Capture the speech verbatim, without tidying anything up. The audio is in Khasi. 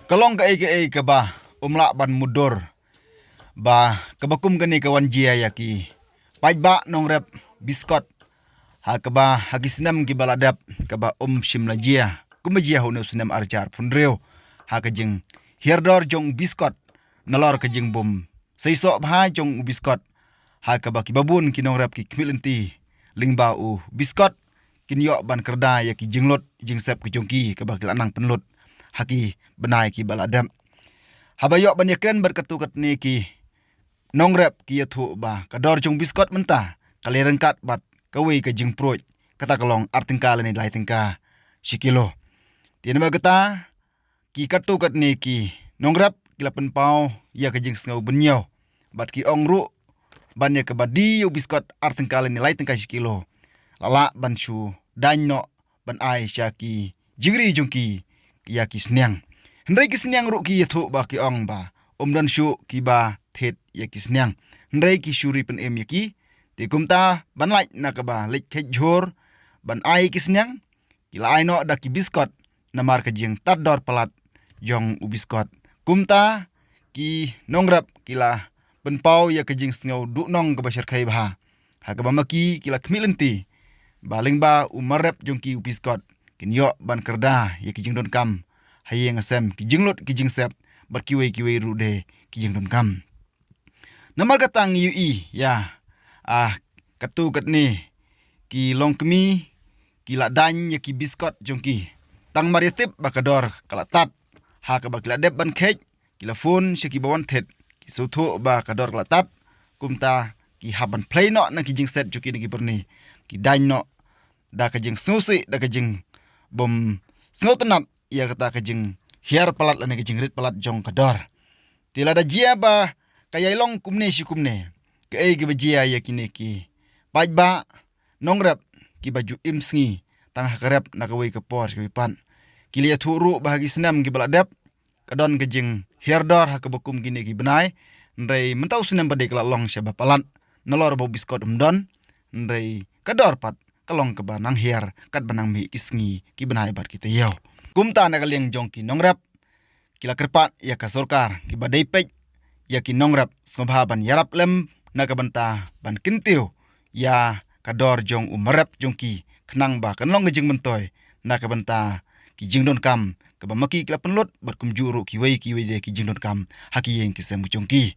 Ka long kaei kaei kaba um lah ban mutdur ba kaba kum kane ka wan jia ïa ki paidbah nongrep biskot, ha kaba ha ki snem kiba la dep kaba um shym la jia kumba jia ha une u snem ar hajar arphew hynriew, ha ka jinghiar dor jong u biskot nalor ka jingbym seisoh bha jong u biskot, ha kaba kiba bun ki nongrep ki khmih lynti lyngba u biskot kin ïoh ban kyrda ïa ki jinglut jingsep ki jong ki kaba ki la nang pynlut ha ki bnai kiba la dep. Haba ïoh ban ïakren bad katto katne ki nongrep ki ïathuh ba ka dor jong u biskot mynta ka la ryngkat bad kawei ka jingpruid, kata ka long ar tyngka lane lai tyngka shi kilo. Te namar kata, ki katto katne ki nongrep ki la pynpaw ïa ka jingsngew bynñiew bad ki ong ruh ban ïa kaba die ïa u biskot ar tyngka lane lai tyngka shi kilo, la lah ban shu daiñ noh ban ai sha ki jingri jong ki ïa ki sniang. Hynrei ki sniang ruh ki ïathuh ba ki ong ba um don shuh kiba thied ïa ki sniang, hynrei ki shu ri pynim ïa ki. Te kumta ban lait na kaba leit kheit jhur ban ai ki sniang, ki la ai noh da ki biskot namar ka jingtad dor palat jong u biskot. Kumta ki nongrep ki la pynpaw ïa ka jingsngew duhnong kaba shyrkhei bha, ha kaba ma ki ki la khmih lynti ba lyngba u marep jong ki u biskot kin ïoh ban kyrda ïa ki jingdonkam ha ïing ha sem, ki jinglut ki jingsep bad kiwei kiwei ruh de ki jingdonkam. Namar kata ngi ïohi ïa, ah, katto katne ki longkmie ki la daiñ ïa ki biskot jong ki tang mar ïa tip ba ka dor ka la tad, ha kaba ki la dep ban kheit ki la phone sha kiba wan thied, ki sngewthuh ba ka dor ka la tad. Kumta ki hap ban plie noh na ki jingset jong ki na ki byrni, ki daiñ noh da ka jingsngewsih, da ka jingbym sngewtynnat ïa kata ka jinghiar palat lane ka jingrit palat jong ka dor. Te lada jia ba ka ïai long kumne shi kumne, kaei kaba jia ïa kine ki paidbah nongrep kiba ju im sngi tang ha ka rep na kawei ka por sha kawei pat? Ki la ïathuh ruh ba ha ki snem kiba la dep ka don ka jinghiar dor ha kaba kum kine ki bnai, hynrei mynta u snem pat de ka la long shaba palat, nalor ba u biskot um don, hynrei ka dor pat ka long kaba nang hiar katba nang mih ki sngi ki bnai bad ki taïew. Kumta na ka liang jong ki nongrep ki la kyrpad ïa ka sorkar kiba dei peit ïa ki nongrep sngewbha ban ïarap lem na ka bynta ban kyntiew ïa ka dor jong u marep jong ki, khnang ba kan long ka jingmyntoi na ka bynta ki jingdonkam kaba ma ki ki la pynlut bad kumjuh ruh kiwei kiwei de ki jingdonkam ha ki ïing ki sem ki jong ki.